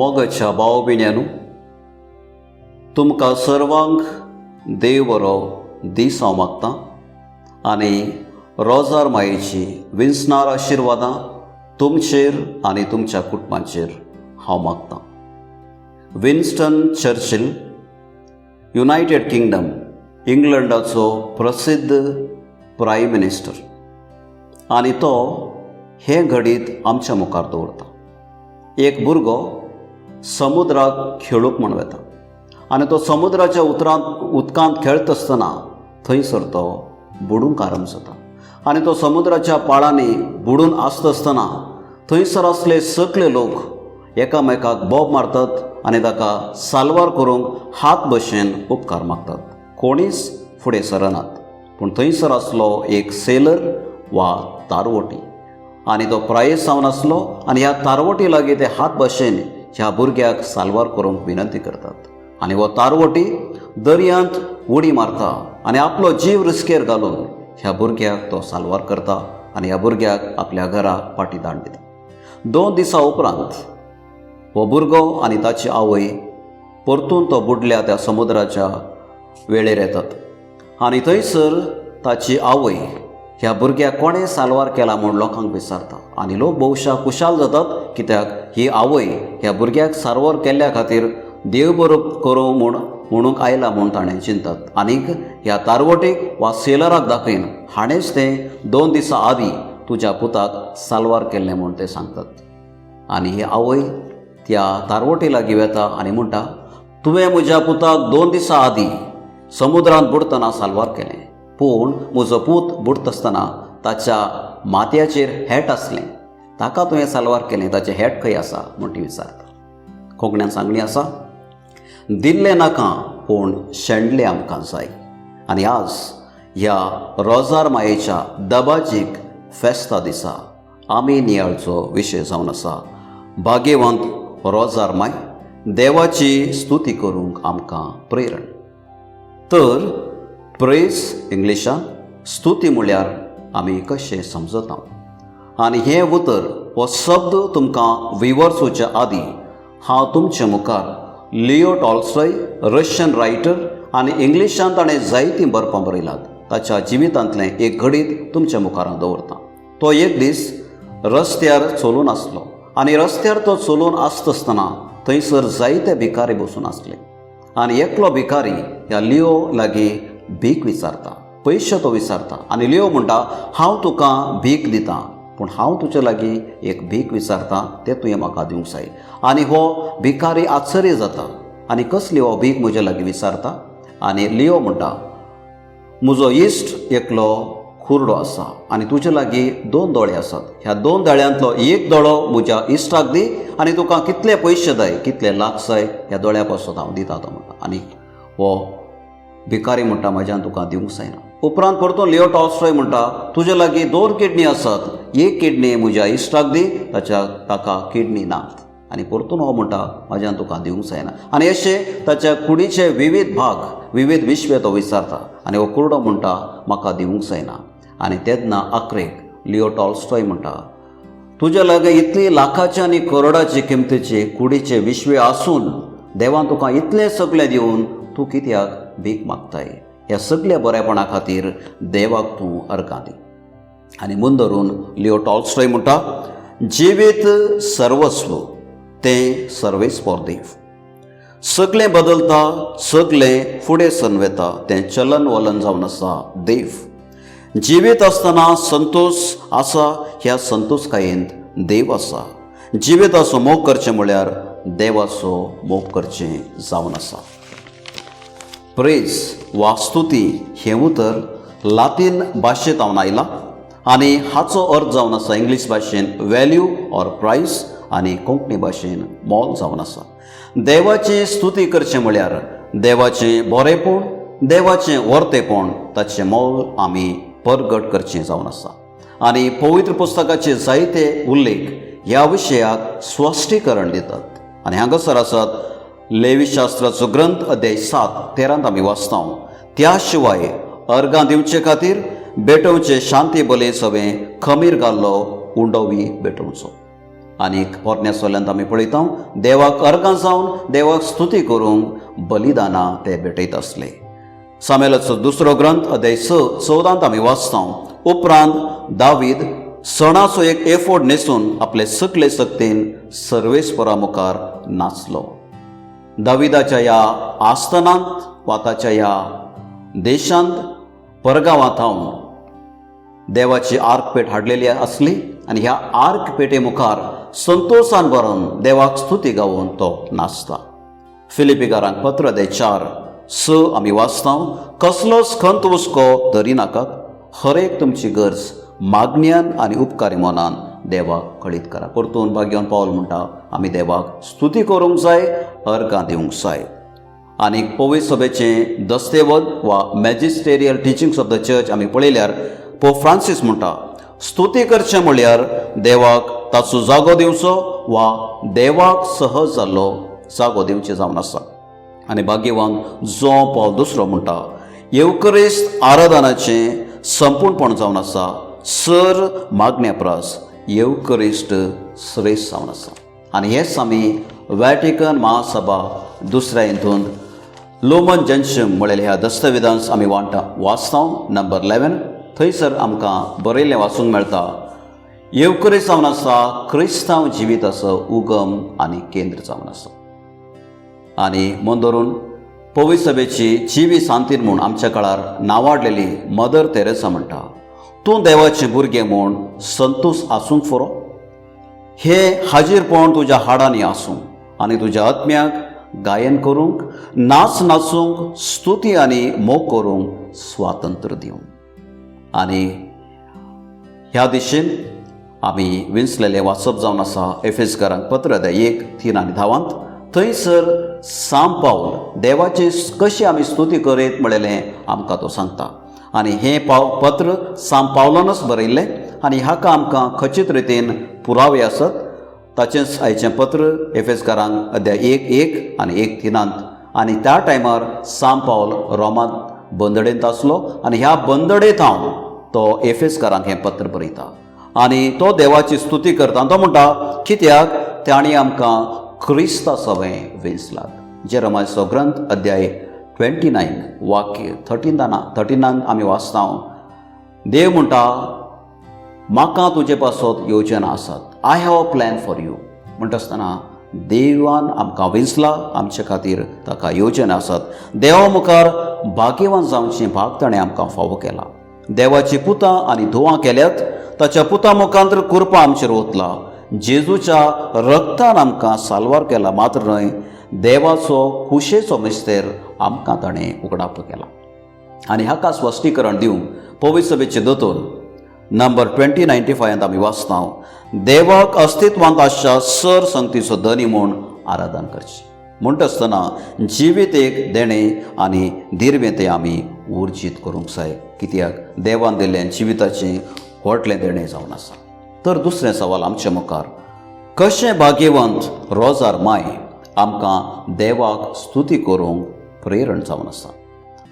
मोगाच्या भाव भयण्यांनो, तुमकां सर्वांक देव बरो दीस हांव मागतां आनी रोजार मायेची विंचणार आशिर्वादां तुमचेर आनी तुमच्या कुटुंबाचेर हांव मागतां. विन्स्टन चर्चिल, युनायटेड किंगडम, इंग्लंडाचो प्रसिद्ध प्रायम मिनिस्टर आनी तो हें घडीत आमच्या मुखार दवरता. एक भुरगो समुद्राक खेळूंक म्हूण वता आनी तो समुद्राच्या उतरांत उदकांत खेळत आसतना थंयसर तो बुडूंक आरंभ जाता आनी तो समुद्राच्या पाळांनी बुडून आसता आसतना थंयसर आसले सगळे लोक एकामेकाक बोब मारतात आनी ताका साल्वार करूंक हात भशेन उपकार मागतात. कोणीच फुडें सरनात, पूण थंयसर आसलो एक सेलर वा तारवटी आनी तो प्रायेस जावन आसलो आनी ह्या तारवटी लागीं ते हात भशेन ह्या भुरग्याक साल्वार करूंक विनंती करतात आनी हो तारवटी दर्यांत उडी मारता आनी आपलो जीव रिस्केर घालून ह्या भुरग्याक तो साल्वार करता आनी ह्या भुरग्याक आपल्या घरा फाटीं धाडून दिता. 2 दिसां उपरांत हो भुरगो आनी ताची आवय परतून तो बुडल्या त्या समुद्राच्या वेळेर येतात आनी थंयसर ताची आवय ह्या भुरग्याक कोणें साल्वार केला म्हूण लोकांक विचारता आनी लोक भोवशा खुशाल जातात, कित्याक ही आवय ह्या भुरग्याक साल्वार केल्ल्या खातीर देव बरो करूं म्हूण म्हणूंक आयला म्हूण ताणें चिंततात. आनीक ह्या तारवटीक वा सेलराक दाखयन हाणेंच तें 2 दिसां आदीं तुज्या पुताक साल्वार केल्लें म्हूण ते सांगतात. आनी ही आवय त्या तारवटी लागीं वेता आनी म्हणटा, "तुवें म्हज्या पुताक 2 दिसां आदीं समुद्रांत बुडटना साल्वार केलें, पूण म्हजो पूत बुडटा आसतना ताच्या माथ्याचेर हॅट आसलें. ताका तुवें साल्वार केलें, ताचें हॅट खंय आसा?" म्हूण ती विचारता. कोंकण्यान सांगणी आसा, "दिल्लें नाका, पूण शेणलें आमकां जाय." आनी आज ह्या रोजार मायेच्या दबाजीक फेस्ता दिसा आमी नियाळचो विशय जावन आसा, भाग्यवंत रोजार माय, देवाची स्तुती करूंक आमकां प्रेरण. तर प्रेज, इंग्लिशान स्तुती म्हळ्यार आमी कशें समजता आनी हें उतर, हो शब्द तुमकां विवर्सुच्या आदीं हांव तुमचे मुखार लिओ टॉल्स्टॉय, रशियन रायटर आनी इंग्लिशान ताणें जायतीं बरपां बरयलात, ताच्या जिवितांतलें एक घडीत तुमच्या मुखार हांव दवरतां. तो एक दीस रस्त्यार चलून आसलो आनी रस्त्यार तो चलून आसता आसतना थंयसर जायते भिकारी बसून आसले आनी एकलो भिकारी ह्या लिओ लागीं भीक विचारता, पयशे तो विचारता. आनी लिओ म्हणटा, "हांव तुका भीक दिता, पूण हांव तुजे लागीं एक भीक विचारता, तें तुवें म्हाका दिवंक जाय." आनी हो भिकारी आश्चर्य जाता आनी कसली हो भीक म्हजे लागीं विचारता? आनी लिओ म्हणटा, "म्हजो इश्ट एकलो कुरडो आसा आनी तुजे लागीं दोन दोळे आसात. ह्या दोन दोळ्यांतलो एक दोळो म्हज्या इश्टाक दी आनी तुका कितले पयशे जाय, कितले लाख जाय, ह्या दोळ्या पासत हांव दिता," तो म्हणटा. आनी हो भिकारी म्हणटा, "म्हज्यान तुका दिवंक जायना." उपरांत परतून लिओ टॉल्स्टॉय म्हणटा, "तुजे लागीं दोन किडनी आसात, एक किडनी म्हज्या इश्टाक दी, ताच्या ताका किडनी नात." आनी परतून हो म्हणटा, "म्हज्यान तुका दिवंक जायना." आनी अशें ताच्या कुडीचे विविध भाग, विविध विश्वे तो विचारता आनी हो कुरडो म्हणटा, "म्हाका दिवंक जायना." आनी तेन्ना आखरेक लिओ टॉल्स्टॉय म्हणटा, "तुज्या लागीं इतली लाखाचे आनी करोडाचे किमतीचे कुडीचे विश्वे आसून, देवान तुका इतलें सगळें दिवन तूं कित्याक भीक मागताय? ह्या सगल्या बरेपणा खातीर देवाक तूं अर्गां दी." आनी मुंदरून लिओ टॉल्स्टॉय म्हणटा, "जिवीत सर्वस्व तें सर्वेस्पोर देव. सगळें बदलता, सगळें फुडें सरून वता, तें चलन वलन जावन आसा देव. जिवीत आसतना संतोश आसा, ह्या संतोषकायेंत देव आसा. जिविताचो मोग करचें म्हळ्यार देवाचो मोग करचें जावन आसा." प्रेज वा स्तुती हें उतर लातीन भाशेंत हांव आयलां आनी हाचो अर्थ जावन आसा इंग्लीश भाशेन व्हॅल्यू ऑर प्रायस आनी कोंकणी भाशेन मोल जावन आसा. देवाची स्तुती करचें म्हळ्यार देवाचें बरेंपण, देवाचें वर्तेपण, ताचें मोल आमी परगट करचें जावन आसा. आनी पवित्र पुस्तकाचे जायते उल्लेख ह्या विशयाक स्पश्टीकरण दितात. आनी हांगासर आसात, लेवीशास्त्राचो ग्रंथ अध्याय 7:13त आमी वाचता, "त्या शिवाय अर्गां दिवचे खातीर भेटोवचे शांती बले सवें खमीर घाल्लो उंडोवी भेटोवचो." आनीक पोरण्या सोल्यांत आमी पळयता, देवाक अर्गां जावन देवाक स्तुती करूंक बलिदानां ते भेटयत आसले. सामेलाचो दुसरो ग्रंथ अध्याय 6:14 आमी वाचता, उपरांत दावीद सणाचो एक एफोड न्हेसून आपले सगळे सक्तीन सर्वेस्परा मुखार नाचलो. दाविदाच्या ह्या आस्थानांत वा ताच्या ह्या देशांत परगांवांत हांव देवाची आर्क पेट हाडलेली आसली आनी ह्या आर्क पेटे मुखार संतोशान भरून देवाक स्तुती गावोवन तो नाचता. फिलिपीकारांक पत्र दे 4:6 आमी वाचता, कसलोच खंत हुस्को धरिनाकात, हर एक तुमची गरज मागण्यान आनी उपकारी मनान देवाक कळीत करा. परतून भाग्यवान पावल म्हणटा, आमी देवाक स्तुती करूंक जाय, अर्गां दिवंक जाय. आनी पवित्र सभेचें दस्तेवद वा Magisterial Teachings of the Church आमी पळयल्यार पोप फ्रांसीस म्हणटा, स्तुती करचें म्हळ्यार देवाक ताचो जागो दिवचो वा देवाक सहज जाल्लो जागो दिवचें जावन आसा. आनी भाग्यवान जो पावल दुसरो म्हणटा, येवकरिस्त आराधनाचें संपूर्णपण जावन आसा, सर मागण्या परस येवकरिस्ट श्रेश्ठ जावन आसा. आनी हेच आमी वॅटिकन महासभा दुसऱ्या हितून लुमन जेंशियम म्हणलेल्या ह्या दस्तावेजांत आमी वांटा वाचता. नंबर 11 थंयसर आमकां बरयल्लें वाचूंक मेळटा, येवकरिस्त जावन आसा क्रिस्तांव जिविताचो उगम आनी केंद्र जावन आसा. आनी मन धरून पवित्र सभेची जिवी सांतीन म्हूण आमच्या काळार नांवाडलेली मदर तेरेसा म्हणटा, तूं देवाचें भुरगें म्हूण संतोश आसूंक फुरो, हे हाजीरपण तुज्या हाडांनी आसूं आनी तुज्या आत्म्याक गायन करूंक, नाच नाचूंक, स्तुती आनी मोग करूंक स्वातंत्र्य दिवं. आनी ह्या दिशेन आमी विंचलेलें वाचप जावन आसा एफेसकारांक पत्र अध्याय 1:3 आनी 10. थंयसर सांत पावल देवाची कशी आमी स्तुती करीत म्हणलेलें आमकां तो सांगता. आनी हें पत्र सांत पावलानच बरयल्लें आनी हाका आमकां खचीत रितीन पुरावे आसत. ताचेंच आयचें पत्र एफेसकारांक अध्याय 1:1 आनी 1:3. आनी त्या टायमार सांत पावल रोमांत बंदडेंत आसलो आनी ह्या बंदडेंत हांव तो एफेसकारांक हें पत्र बरयता आनी तो देवाची स्तुती करता आनी तो म्हणटा, कित्याक तांणी आमकां क्रिस्ता सवें वेंचलात. जेरमायचो ग्रंथ अध्याय 29 वाक्य 13 आमी वाचता, देव म्हणटा, म्हाका तुजे पासत योजना आसात, I have a plan for you. म्हणटा आसतना देवान आमकां वेंचला, आमचे खातीर ताका योजना आसात. देवा मुखार भाग्यवान जावचें भाग ताणें आमकां फावो केला. देवाची पुतां आनी धुवां केल्यात. ताच्या पुता मुखांतर कुरपा आमचेर ओतला. जेजूच्या रक्तान आमकां साल्वार केला, मात्र न्हय, देवाचो खुशेचो मिस्तेर आमकां ताणें उगडापो केला. आनी हाका स्पश्टीकरण दिवंक पवित्र सभेचे दोतोर नंबर 2095 आमी वाचता, देवाक अस्तित्वांत आसच्या सर संगतीचो धनी म्हूण आराधन करची. म्हणटा आसतना जिवीत एक देणें आनी दिर्वें तें आमी उर्जीत करूंक जाय, कित्याक देवान दिल्लें जिविताचें व्हडलें देणें जावन आसा. तर दुसरें सवाल आमचे मुखार, कशें भाग्यवंत रोजार माय आमकां देवाक स्तुती करूंक प्रेरण जावन आसा?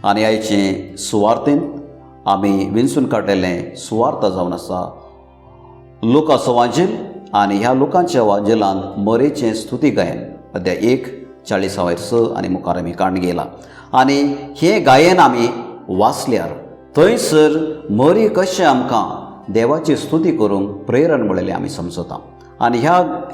आनी आयचे सुवार्थेंत आमी विंचून काडलेलें सुवार्थ जावन आसा लुकाचो वांजेल. आनी ह्या लुकाच्या वांजेलांत मरेचें स्तुती गायन अध्याय 1 40 6 आनी मुखार आमी काडून गेला. आनी हें गायन आमी वाचल्यार थंयसर मरी कशें आमकां देवाची स्तुती करूंक प्रेरण म्हणलेलें आमी समजता. आनी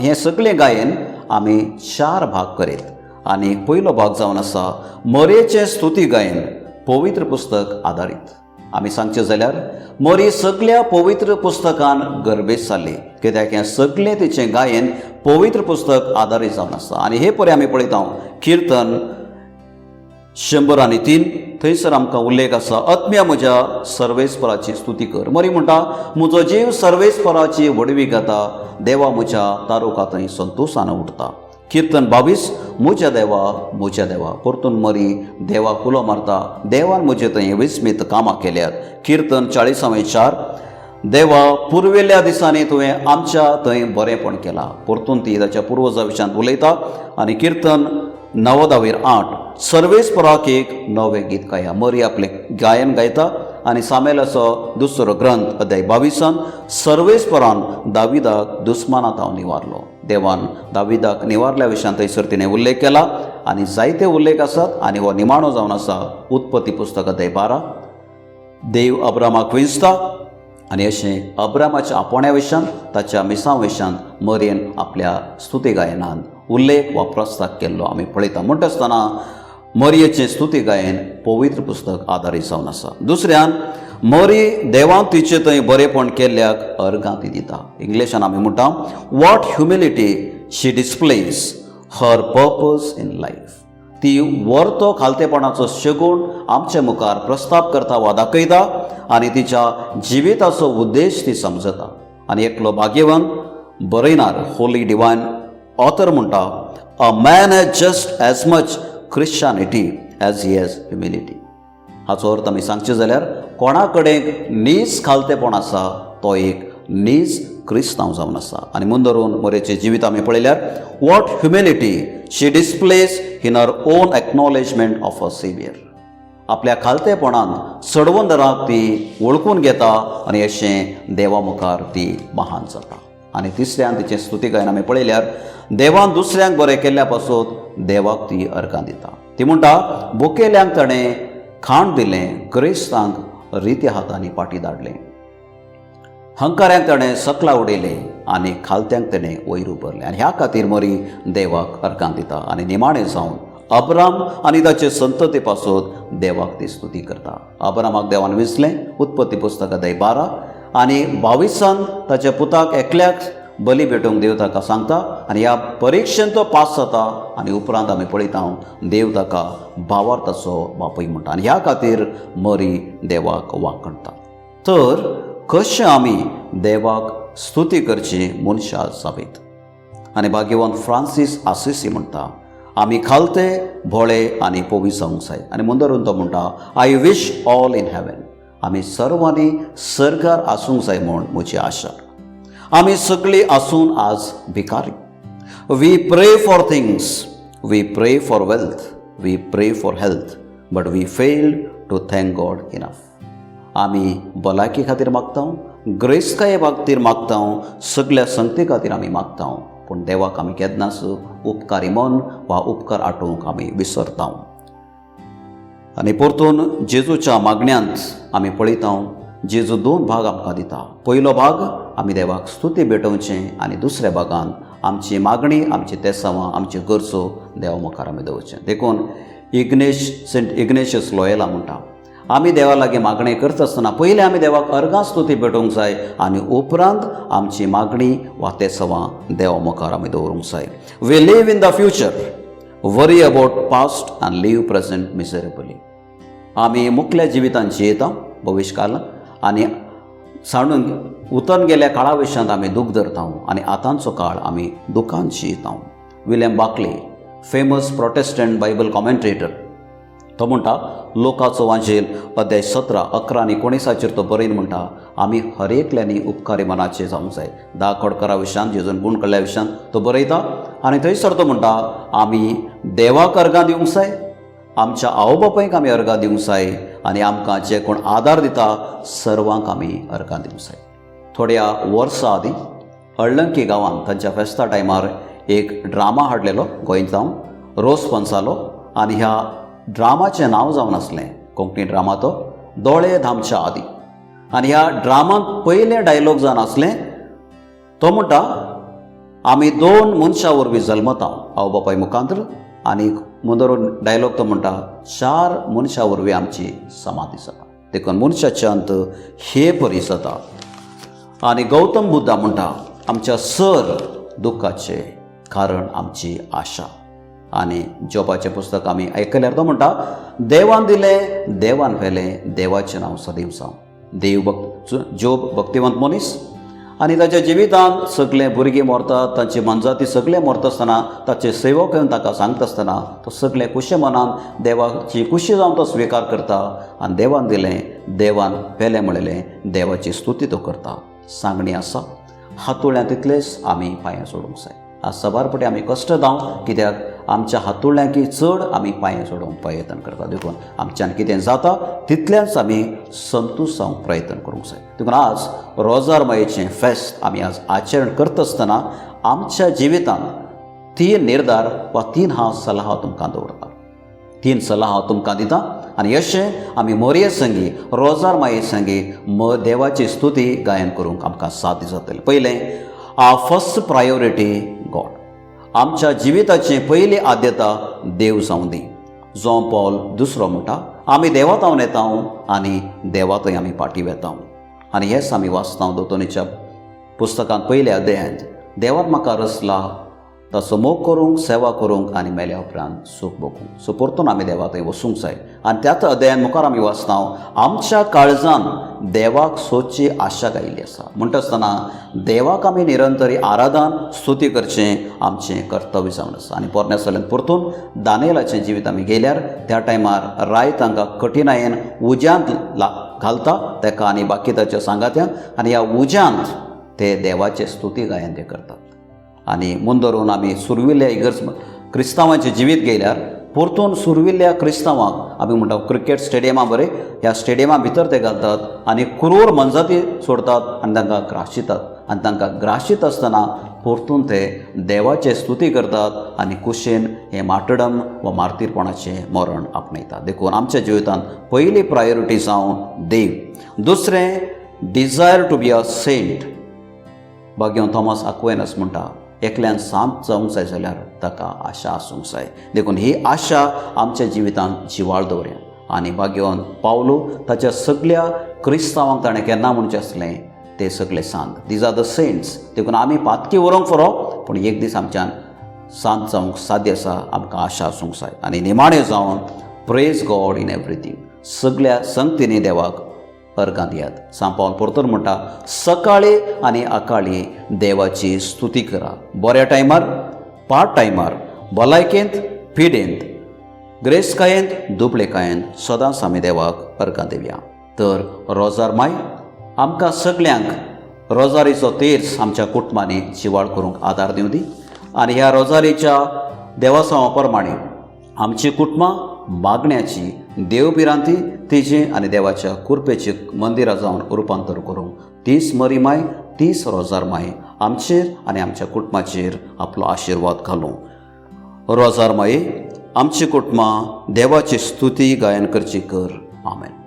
हें सगळें गायन आमी चार भाग करीत. आनी पयलो भाग जावन आसा मरेचें स्तुती गायन पवित्र पुस्तक आदारीत. आमी सांगचें जाल्यार मरी सगल्या पवित्र पुस्तकान गर्भेत जाल्ली, कित्याक हें सगळें तिचें गायन पवित्र पुस्तक आदारीत जावन आसा. आनी हे पळय आमी पळयता, किर्तन 103, थंयसर आमकां उल्लेख आसा, आत्म्या म्हज्या सर्वेस्पराची स्तुती कर. मरी म्हणटा, म्हजो जीव सर्वेस्पराची व्हडवी गाता, देवा म्हज्या तारुका थंय संतोशान उठता. किर्तन 22, म्हज्या देवा, म्हज्या देवा. परतून मरी देवा उलो मारता, देवान म्हजे थंय विस्मीत कामां केल्यात. किर्तन 40 4, देवा, पुर्विल्ल्या दिसांनी तुवें आमच्या थंय बरेंपण केलां. परतून ती ताच्या पुर्वजा विशयांत उलयता. आनी किर्तन 90 8, सर्वेस्पराक एक नवें गीत गाया. मरी आपलें गायन गायता. आनी सामेलाचो दुसरो ग्रंथ अध्याय 22 सर्वेस्परान दाविदाक दुस्माना तावन निवारलो. देवान दाविदाक निवारल्या विशयान थंयसर तिणें उल्लेख केला आनी जायते उल्लेख आसात आनी हो निमाणो जावन आसा उत्पत्ती पुस्तक अध्याय 12. देव अब्रामाक विंचता आनी अशें अब्रामाच्या आपोवण्या विशयान ताच्या मिसां विशयान मरयेन आपल्या स्तुती गायनान उल्लेख वा प्रस्ताव केल्लो आमी पळयता. म्हणटा आसतना मरयेचें स्तुती गायन पवित्र पुस्तक आदारीत जावन आसा. दुसऱ्यान मरी देवान तिचे थंय बरेपण केल्ल्याक अर्गां ती दिता. इंग्लिशान आमी म्हणटा, what humility she displays, her purpose in life. ती वर्तो खालतेपणाचो शगूण आमचे मुखार प्रस्ताव करता वा दाखयता आनी तिच्या जिविताचो उद्देश ती समजता. आनी एकलो भाग्यवंत बरयणार, होली डिवायन ऑथर म्हणटा, a man has just as much Christianity as he has humility. हाचो अर्थ आमी सांगचें जाल्यार कोणा कडेन नीज खालतेपण आसा तो एक नीज क्रिस्तांव जावन आसा. आनी मुंदरून मरेचें जिवीत आमी पळयल्यार, what humility she displays in her own acknowledgement of a Saviour. आपल्या खालतेपणान सडवंदराक ती वळखून घेता आनी अशें देवा मुखार ती महान जाता. आनी तिसऱ्यान तिचें स्तुती गायन आमी पळयल्यार देवान दुसऱ्यांक बरें केल्ल्या पासून देवाक ती अर्गां दिता. ती म्हणटा, बुकेल्यांक ताणें खाण दिलें, ग्रेस्तांक रित्या हातांनी पाटी धाडलें, हंकाऱ्यांक ताणें सकला उडयलें आनी खालत्यांक ताणें वयर उबरलें. आनी ह्या खातीर मरी देवाक अर्गां दिता. आनी निमाणें जावन अब्राम आनी ताचे संतती पासून देवाक ती स्तुती करता. अब्रामाक देवान विसलें, उत्पत्ती पुस्तक अध्याय 12 आनी 22 ताच्या पुताक एकल्याक बली भेटोवंक देव ताका सांगता आनी ह्या परिक्षेन तो पास जाता. आनी उपरांत आमी पळयता, देव ताका भावार्थाचो बापूय म्हणटा आनी ह्या खातीर मरी देवाक वाखणटा. तर कशें आमी देवाक स्तुती करची मनशां जावीत. आनी भाग्यवंत फ्रांसीस आसिसी म्हणटा, आमी खालते भोळे आनी पोवी जावंक जाय. आनी मुंदरून तो म्हणटा, I wish all in heaven. आमी सर्वांनी सर्गार आसूंक जाय म्हूण म्हजी आशा. आमी सगळीं आसून आज भिकारी. We pray for things, we pray for wealth, we pray for health, but we fail to thank God enough. आमी भलायकी खातीर मागता, ग्रेस्तकाये खातीर मागता, सगल्या संगती खातीर आमी मागता, पूण देवाक आमी केन्नाच उपकारी मन वा उपकार आठोवंक आमी विसरता. आनी परतून जेजूच्या मागण्यांत आमी पळयता, जेजू दोन भाग आमकां दिता. पयलो भाग आमी देवाक स्तुती भेटोवचें आनी दुसऱ्या भागान आमची मागणी, आमची तेसांवां, आमच्यो गरजो देवा मुखार आमी दवरचें. देखून इग्नेश सेंट इग्नेशियस लोयला म्हणटा, आमी देवा लागीं मागणें करता आसतना पयलीं आमी देवाक अर्गां स्तुती भेटोवंक जाय आनी उपरांत आमची मागणी वा तेसांवां देवा मुखार आमी दवरूंक जाय. We live in the future, worry about past and live present miserably. आमी मुखल्या जिवितांत जियेता भविश्यकाल आनी सांडून उतरून गेल्या काळा विशयांत आमी दूख धरता आनी आतांचो काळ आमी दुखान जियेता. William Barclay, famous Protestant Bible commentator, तो म्हणटा, लोकाचो वांजेल अध्याय 17 11 आनी 19 तो बरयन म्हणटा, आमी हर एकल्यांनी उपकारी मनाचे जावंक जाय. 10 खोडकारा विशयान, जेजून गूण कडल्या विशयान तो बरयता आनी थंयसर तो म्हणटा, आमी देवाक अर्गां दिवंक जाय, आमच्या आवय बापायक आमी अर्गां दिवंक जाय आनी आमकां जे कोण आदार दिता सर्वांक आमी अर्गां दिवंक जाय. थोड्या वर्सां आदीं हळडंकी गांवांत तांच्या फेस्ता टायमार एक ड्रामा हाडलेलो गोंयत जावन रोस पंचालो आनी ह्या ड्रामाचें नांव जावन आसलें, कोंकणी ड्रामा तो, दोळे धामच्या आदी. आनी ह्या ड्रामांत पयलें डायलॉग जावन आसलें, तो म्हणटा, आमी दोन मनशां वरवीं जल्मता, आवय बापाय मुखांत्र, आनी मुंदर डायलॉग तो म्हणटा, चार मनशां वरवीं आमची समाधी जाता. देखून मनशाचे अंत हे परी जाता. आनी गौतम बुद्धा म्हणटा, आमच्या सर दुख्खाचें कारण आमची आशा. आनी जोबाचें पुस्तक आमी आयकल्यार तो म्हणटा, देवान दिलें, देवान व्हेलें, देवाचें नांव सदैव जावं. देव भक्त जोब भक्तिवंत मनीस आनी ताच्या जिवितांत सगळे भुरगीं मरतात, तांची मनजाती सगळे मरता आसतना, ताचे सेवक येवन ताका सांगता आसतना तो सगळे खुशे मनान देवाची खुशी जावन तो स्विकार करता आनी देवान दिलें, देवान व्हेलें म्हणलें देवाची स्तुती तो करता. सांगणी आसा, हातोळ्यां तितलेच आमी पांयां सोडूंक जाय. आज सबार पटी आमी कश्ट जावं कित्याक आमच्या हातुळ्यांकी चड आमी पांय सोडोवंक प्रयत्न करता. देखून आमच्यान कितें जाता तितल्याच आमी संतोश जावंक प्रयत्न करूंक जाय. देखून आज रोजार मायेचें फेस्त आमी आज आचरण करता आसतना आमच्या जिवितांत तीन निर्धार वा तीन हांव सलाह तुमकां दवरता, तीन सलाह हांव तुमकां दिता आनी अशें आमी मोरये संगी, रोजार माये संगी म देवाची स्तुती गायन करूंक आमकां साध्य जातलें. पयलें, आवर फर्स्ट प्रायोरिटी गॉड. आमच्या जिविताची पयली आद्यता देव जावं दी. जॉन पॉल दुसरो म्हणटा, आमी देवातावन येता आनी देवातय आमी फाटीं वेता. आनी हेच आमी वाचता दोतोनीच्या पुस्तकांत पयल्या अध्यायांत, देवान म्हाका रचला ताचो मोग करूंक, सेवा करूंक आनी मेल्या उपरांत सूख भोगूंक. सो परतून आमी देवा थंय वचूंक जाय. आनी त्याच अध्यायान मुखार आमी वाचता, आमच्या काळजान देवाक सोदची आशा गायिल्ली आसा. म्हणटा आसतना देवाक आमी निरंतरी आराधन स्तुती करचें आमचें कर्तव्य जावन आसा. आनी पोरण्या सल्यान परतून दानेलाचें जिवीत आमी गेल्यार त्या टायमार राय तांकां कठिणायेन उज्यांत घालता ताका आनी बाकी ताच्या सांगात्यांक आनी ह्या उज्यांत ते देवाचे स्तुती गायन ते करतात. आनी मुंदरून आमी सुरविल्ल्या इगर्ज क्रिस्तांवाचें जिवीत गेल्यार परतून सुरविल्ल्या क्रिस्तांवांक आमी म्हणटा क्रिकेट स्टेडियमा बरें, ह्या स्टेडियमा भितर ते घालतात आनी क्रूर मनजाती सोडतात आनी तांकां ग्राशितात आनी तांकां ग्राशीत आसतना परतून ते देवाचे स्तुती करतात आनी कुशेन हें मार्टरडम वा मार्तीरपणाचें मरण आपणयतात. देखून आमच्या जिवितांत पयली प्रायोरिटी जावं देव. दुसरें, desire to be a saint. भाग्यवंत थॉमस आक्वेनस म्हणटा, एकल्यान सांत जावंक जाय जाल्यार ताका आशा आसूंक जाय. देखून ही आशा आमच्या जिवितांत जिवाळ दवरया. आनी भाग्यवंत पावलो ताच्या सगल्या क्रिस्तांवांक ताणें केन्ना म्हणचें आसलें, ते सगळे सांत, these are the saints. देखून आमी पातकी उरोंक फुरो, पूण एक दीस आमच्यान सांत जावंक साध्य आसा, आमकां आशा आसूंक जाय. आनी निमाणें जावन, praise God in everything. सगल्या संगतींनी देवाक अर्गां दियात. सांपावन परतून म्हणटा, सकाळी आनी अकाळी देवाची स्तुती करा. बऱ्या टायमार, पाड टायमार, भलायकेंत, पिडेंत, ग्रेसकायेंत, दुबळेकायेंत सदांच आमी देवाक अर्गां दिवया. तर रोजार माय आमकां सगल्यांक रोजारीचो तेर्स आमच्या कुटुंबांनी जिवाळ करूंक आदार दिवं दी. आनी ह्या रोजारीच्या देवासांवा प्रमाणे आमची कुटुंबां मागण्याची, देवभिरांती तिची आनी देवाच्या कुरपेची मंदिरां जावन रुपांतर करूंक तीच मरी माय, तीच रोजार माय आमचेर आनी आमच्या कुटुंबाचेर आपलो आशिर्वाद घालूं. रोजार माये, आमची कुटुंबां देवाची स्तुती गायन करची कर. आमेन.